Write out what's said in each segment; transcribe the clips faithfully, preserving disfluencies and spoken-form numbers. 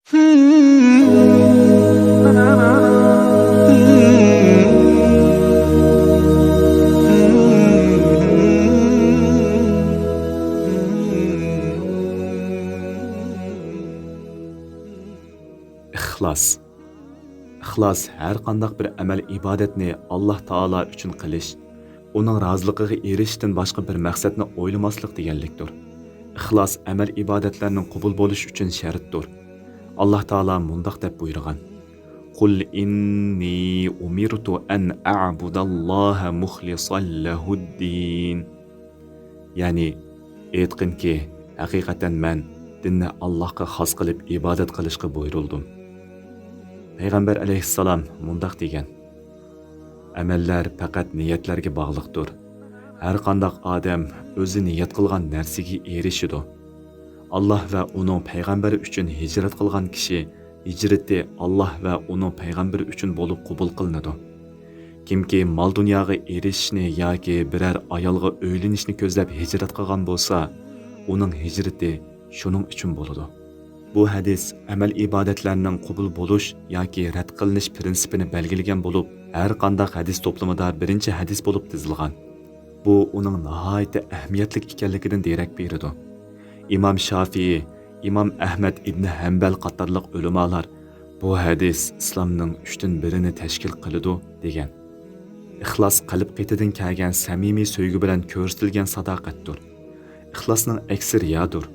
ئىخلاس. ئىخلاس ھەر قانداق بىر ئەمەل ئىبادەتنى ئاللاھ تائالا ئۈچۈن قىلىش، ئۇنىڭ رازىلىقىغا ئېرىشىشتىن باشقا بىر مەقسەتنى ئويلىماسلىق دېگەنلىكتۇر. ئىخلاس ئەمەل ئىبادەتلەرنىڭ قوبۇل بولۇشى ئۈچۈن شەرتتۇر. ئاللاھ تائالا مۇنداق دەپ بۇيرۇغان: قل إني أمرت أن أعبد الله مخلصا له الدين. يەنى، ئېيتقىنكى، ھەقىقەتەن مەن دىننى ئاللاھقا خاس قىلىپ ئىبادەت قىلىشقا بۇيرۇلدۇم. پەيغەمبەر ئەلەيھىسسالام مۇنداق دېگەن: ئەمەللەر پەقەت نىيەتلەرگە باغلىقتۇر. ھەر قانداق ئادەم ئۆزى نىيەت قىلغان نەرسىگە ئېرىشىدۇ. ئاللاھ ۋە ئۇنىڭ پەيغەمبىرى ئۈچۈن ھىجرەت قىلغان كىشى ھىجرىتى ئاللاھ ۋە ئۇنىڭ پەيغەمبىرى ئۈچۈن بولۇپ قوبۇل قىلىنىدۇ. كىمكى مال-دۇنياغا ئېرىشىشنى ياكى بىرەر ئايالغا ئۆيلىنىشنى كۆزلەپ ھىجرەت قىلغان بولسا، ئۇنىڭ ھىجرىتى شۇنىڭ ئۈچۈن بولىدۇ. بۇ ھەدىس ئەمەل-ئىبادەتلەرنىڭ قوبۇل بولۇش ياكى رەت قىلىنىش پىرىنسىپىنى بەلگىلىگەن بولۇپ، ھەر قانداق ھەدىس توپلىمىدا بىرىنچى ھەدىس بولۇپ تىزىلغان. بۇ ئۇنىڭ ناھايىتى ئەھمىيەتلىك ئىكەنلىكىدىن دېرەك بېرىدۇ. ئىمام شافىئىي، ئىمام ئەھمەد ئىبنى ھەمبەل قاتارلىق ئۆلىمالار بۇ ھەدىس ئىسلامنىڭ ئۈچتىن بىرىنى تەشكىل قىلىدۇ، دېگەن. ئىخلاس قەلب قېتىدىن كەلگەن سەمىمىي سۆيگۈ بىلەن كۆرسىتىلگەن ساداقەتتۇر. ئىخلاسنىڭ ئەكسى رىيادۇر.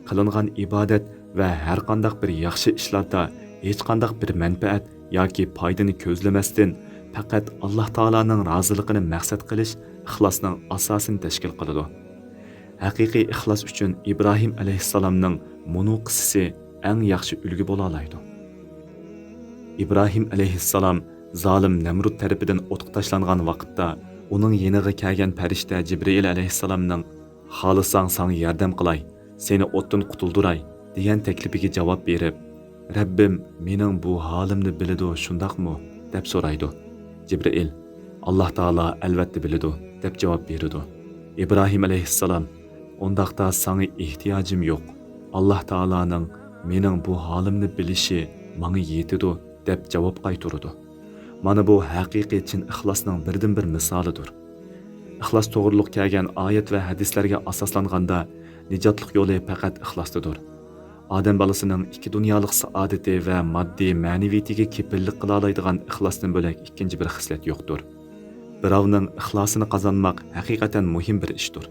قىلىنغان ئىبادەت ۋە ھەر قانداق بىر ياخشى ئىشلاردا ھېچقانداق بىر مەنپەئەت ياكى پايدىنى كۆزلىمەستىن، پەقەت ئاللاھ تائالانىڭ رازىلىقىنى مەقسەت قىلىش ئىخلاسنىڭ ئاساسىنى تەشكىل قىلىدۇ. ھەقىقىي ئىخلاس ئۈچۈن ئىبراھىم ئەلەيھىسسالامنىڭ مۇنۇ قىسسىسى ئەڭ ياخشى ئۈلگە بولالايدۇ. ئىبراھىم ئەلەيھىسسالام زالىم نەمرۇت تەرىپىدىن ئوتقا تاشلانغان ۋاقىتتا، ئۇنىڭ يېنىغا كەلگەن پەرىشتە جىبرىئىل ئەلەيھىسسالامنىڭ، «خالىساڭ ساڭا ياردەم قىلاي، سېنى ئوتتىن قۇتۇلدۇراي» دېگەن تەكلىپىگە جاۋاب بېرىپ، «رەببىم مېنىڭ بۇ ھالىمنى بىلىدۇ، شۇنداقمۇ؟» دەپ سورايدۇ. جىبرىئىل، «ئاللاھ تائالا ئەلۋەتتە بىلىدۇ» دەپ جاۋاب بېرىدۇ. ئىبراھىم ئەلەيھىسسالام، «ئۇنداقتا ساڭا ئېھتىياجىم يوق. ئاللاھ تائالانىڭ مېنىڭ بۇ ھالىمنى بىلىشى ماڭا يېتىدۇ» دەپ جاۋاب قايتۇرىدۇ. مانا بۇ ھەقىقىي چىن ئىخلاسنىڭ بىردىنبىر مىسالىدۇر. ئىخلاس توغرۇلۇق كەلگەن ئايەت ۋە ھەدىسلەرگە ئاساسلانغاندا، نىجاتلىق يولى پەقەت ئىخلاستىدۇر. ئادەم بالىسىنىڭ ئىككى دۇنيالىق سائادىتى ۋە ماددىي مەنىۋىيىتىگە كېپىللىك قىلالايدىغان ئىخلاستىن بۆلەك ئىككىنچى بىر خىسلەت يوقتۇر. بىراۋنىڭ ئىخلاسىنى قازانماق ھەقىقەتەن مۇھىم بىر ئىشتۇر.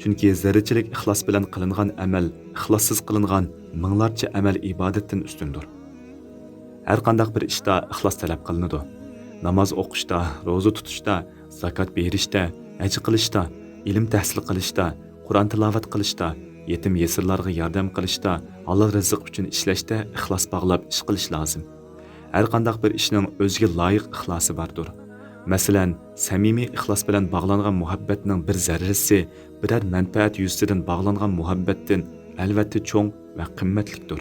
چۈنكى زەررىچىلىك ئىخلاس بىلەن قىلىنغان ئەمەل ئىخلاسسىز قىلىنغان مىڭلارچە ئەمەل ئىبادەتتىن ئۈستۈندۇر. ھەر قانداق بىر ئىشتا ئىخلاس تەلەپ قىلىنىدۇ. ناماز ئوقۇشتا، روزا تۇتۇشتا، زاكات بېرىشتە، ھەج قىلىشتا، ئىلىم تەھسىل قىلىشتا، قۇرئان تىلاۋەت قىلىشتا، يېتىم يېسىرلارغا ياردەم قىلىشتا، ھالال رىزىق ئۈچۈن ئىشلەشتە ئىخلاس باغلاپ ئىش قىلىش لازىم. ھەر قانداق بىر ئىشنىڭ ئۆزىگە لايىق ئىخلاسى باردۇر. مەسىلەن، سەمىمىي ئىخلاس بىلەن باغلانغان مۇھەببەتنىڭ بىر زەررىسى بىرەر مەنپەئەت يۈزىسىدىن باغلانغان مۇھەببەتتىن ئەلۋەتتە چوڭ ۋە قىممەتلىكتۇر.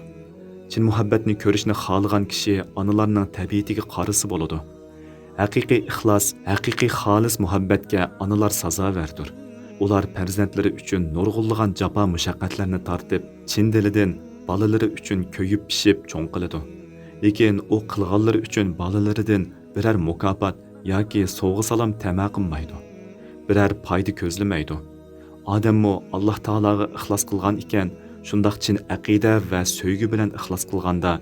چىن مۇھەببەتنى كۆرۈشنى خالىغان كىشى ئانىلارنىڭ تەبىئىتىگە قارىسا بولىدۇ. ھەقىقىي ئىخلاس، ھەقىقىي خالىس مۇھەببەتكە ئانىلار سازاۋەردۇر. ئۇلار پەرزەنتلىرى ئۈچۈن نۇرغۇنلىغان جاپا-مۇشەققەتلەرنى تارتىپ، چىن دىلىدىن بالىلىرى ئۈچۈن كۆيۈپ-پىشىپ چوڭ قىلىدۇ. لېكىن ئۇ قىلغانلىرى ئۈچۈن بالىلىرىدىن بىرەر مۇكاپات ياكى سوۋغا-سالام تەمە قىلمايدۇ. بىرەر پايدا كۆزلىمەيدۇ. ئادەممۇ ئاللاھ تائالاغا ئىخلاس قىلغان ئىكەن، شۇنداق چىن ئەقىدە ۋە سۆيگۈ بىلەن ئىخلاس قىلغاندا،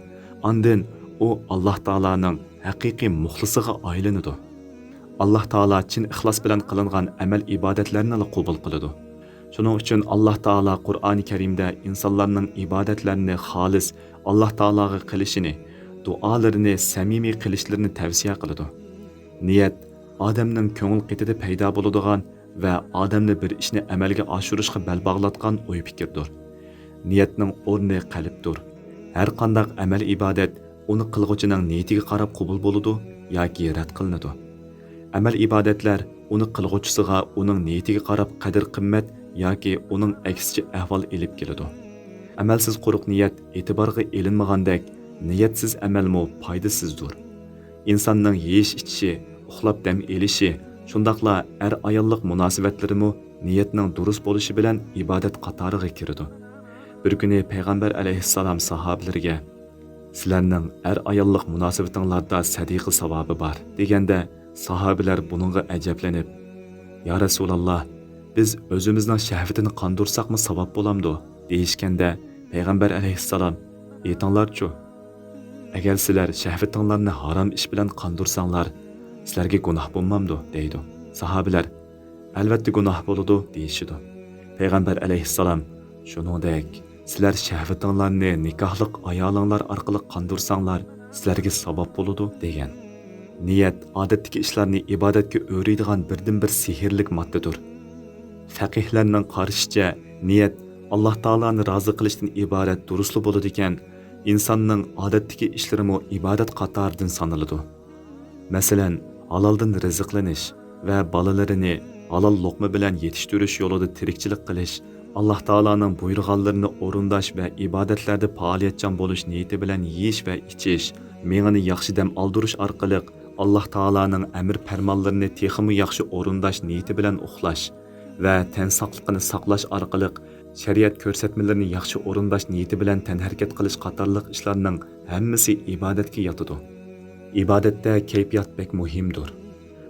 ئاندىن ئۇ ئاللاھ تائالانىڭ ھەقىقىي مۇخلىسىغا ئايلىنىدۇ. ئاللاھ تائالا چىن ئىخلاس بىلەن قىلىنغان ئەمەل ئىبادەتلەرنىلا قوبۇل قىلىدۇ. شۇنىڭ ئۈچۈن ئاللاھ تائالا قۇرئانى كەرىمدە ئىنسانلارنىڭ ئىبادەتلەرنى خالىس ئاللاھ تائالاغا قىلىشىنى، دۇئالىرىنى سەمىمىي قىلىشلىرىنى تەۋسىيە قىلىدۇ. نىيەت ئادەمنىڭ كۆڭۈل قېتىدە پەيدا بولىدىغان ۋە ئادەمنى بىر ئىشنى ئەمەلگە ئاشۇرۇشقا بەل باغلاتقان ئوي-پىكىردۇر. نىيەتنىڭ ئورنى قەلبتۇر. ھەر قانداق ئەمەل-ئىبادەت ئۇنى قىلغۇچىنىڭ نىيىتىگە قاراپ قوبۇل بولىدۇ ياكى رەت قىلىنىدۇ. ئەمەل-ئىبادەتلەر ئۇنى قىلغۇچىسىغا ئۇنىڭ نىيىتىگە قاراپ قەدىر-قىممەت ياكى ئۇنىڭ ئەكسىچە ئەھۋال ئېلىپ كېلىدۇ. ئەمەلسىز قۇرۇق نىيەت ئېتىبارغا ئېلىنمىغاندەك، نىيەتسىز ئەمەلمۇ پايدىسىزدۇر. ئىنساننىڭ يېيىش-ئىچىشى، ئۇخلاپ دەم ئېلىشى، شۇنداقلا ئەر-ئاياللىق مۇناسىۋەتلىرىمۇ نىيەتنىڭ دۇرۇس بولۇشى بىلەن ئىبادەت قاتارىغا كىرىدۇ. بىر كۈنى پەيغەمبەر ئەلەيھىسسالام ساھابىلىرىگە، «سىلەرنىڭ ئەر-ئاياللىق مۇناسىۋىتىڭلاردا سەدىقە ساۋابى بار» دېگەندە، ساھابىلەر بۇنىڭغا ئەجەبلىنىپ، «يا رەسۇلاللا، بىز ئۆزىمىزنىڭ شەھۋىتىنى قاندۇرساقمۇ ساۋاب بولامدۇ؟» دېيىشكەندە، پەيغەمبەر ئەلەيھىسسالام، «ئېيتىڭلارچۇ، ئەگەر سىلەر شەھۋىتىڭلارنى ھارام ئىش بىلەن قاندۇرساڭلار، سىلەرگە گۇناھ بولمامدۇ؟» دەيدۇ. ساھابىلەر، «ئەلۋەتتە گۇناھ بولىدۇ» دېيىشىدۇ. پەيغەمبەر ئەلەيھىسسالام، «شۇنىڭدەك، سىلەر شەھۋىتىڭلارنى نىكاھلىق ئايالىڭلار ئارقىلىق قاندۇرساڭلار، سىلەرگە ساۋاب بولىدۇ» دېگەن. نىيەت ئادەتتىكى ئىشلارنى ئىبادەتكە ئۆرۈيدىغان بىردىنبىر سېھىرلىك ماددىدۇر. فەقىھلەرنىڭ قارىشىچە، نىيەت ئاللاھ تائالانى رازى قىلىشتىن ئىبارەت دۇرۇسلا بولىدىكەن، ئىنساننىڭ ئادەتتىكى ئىشلىرىمۇ ئىبادەت قاتارىدىن سانىلىدۇ. مەسىلەن، ھالالدىن رىزىقلىنىش ۋە بالىلىرىنى ھالال لوقما بىلەن يېتىشتۈرۈش يولىدا تىرىكچىلىك قىلىش، ئاللاھ تائالانىڭ بۇيرۇغانلىرىنى ئورۇنداش ۋە ئىبادەتلەردە پائالىيەتچان بولۇش نىيىتى بىلەن يېيىش ۋە ئىچىش، مېڭىنى ياخشى دەم ئالدۇرۇش ئارقىلىق ئاللاھ تائالانىڭ ئەمىر پەرمانلىرىنى تېخىمۇ ياخشى ئورۇنداش نىيىتى بىلەن ئۇخلاش ۋە تەن ساقلىقىنى ساقلاش ئارقىلىق شەرىئەت كۆرسەتمىلىرىنى ياخشى ئورۇنداش نىيىتى بىلەن تەنھەرىكەت قىلىش قاتارلىق ئىشلارنىڭ ھەممىسى ئىبادەتكە ياتىدۇ. ئىبادەتتە كەيپىيات بەك مۇھىمدۇر.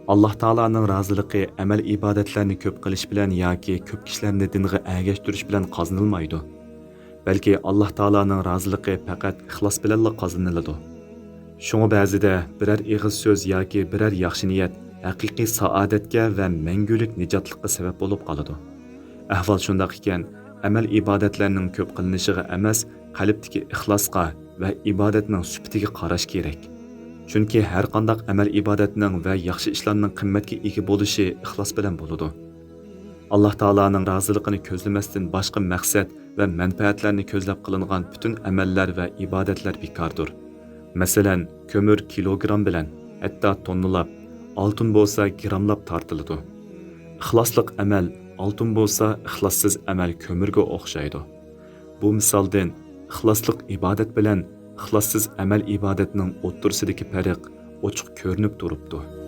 ئاللاھ تائالانىڭ رازىلىقى ئەمەل ئىبادەتلەرنى كۆپ قىلىش بىلەن ياكى كۆپ كىشىلەرنى دىنغا ئەگەشتۈرۈش بىلەن قازىنىلمايدۇ. بەلكى ئاللاھ تائالانىڭ رازىلىقى پەقەت ئىخلاس بىلەنلا قازىنىلىدۇ. شۇڭا بەزىدە بىرەر ئېغىز سۆز ياكى بىرەر ياخشى نىيەت ھەقىقىي سائادەتكە ۋە مەڭگۈلۈك نىجاتلىققا سەۋەب بولۇپ قالىدۇ. ئەھۋال شۇنداق ئىكەن، ئەمەل ئىبادەتلەرنىڭ كۆپ قىلىنىشىغا ئەمەس، قەلبتىكى ئىخلاسقا ۋە ئىبادەتنىڭ سۈپىتىگە قاراش كېرەك. چۈنكى ھەر قانداق ئەمەل ئىبادەتنىڭ ۋە ياخشى ئىشلارنىڭ قىممەتكە ئىگە بولۇشى ئىخلاس بىلەن بولىدۇ. ئاللاھ تائالانىڭ رازىلىقىنى كۆزلىمەستىن باشقا مەقسەت ۋە مەنپەئەتلەرنى كۆزلەپ قىلىنغان پۈتۈن ئەمەللەر ۋە ئىبادەتلەر بىكاردۇر. مەسىلەن، كۆمۈر كىلوگرام بىلەن، ھەتتا توننىلاپ، ئالتۇن بولسا گىراملاپ تارتىلىدۇ. ئىخلاسلىق ئەمەل ئالتۇن بولسا، ئىخلاسسىز ئەمەل كۆمۈرگە ئوخشايدۇ. بۇ مىسالدىن ئىخلاسلىق ئىبادەت بىلەن ئىخلاسسىز ئەمەل ئىبادەتنىڭ ئوتتۇرىسىدىكى پەرق ئوچۇق كۆرۈنۈپ تۇرۇپتۇ.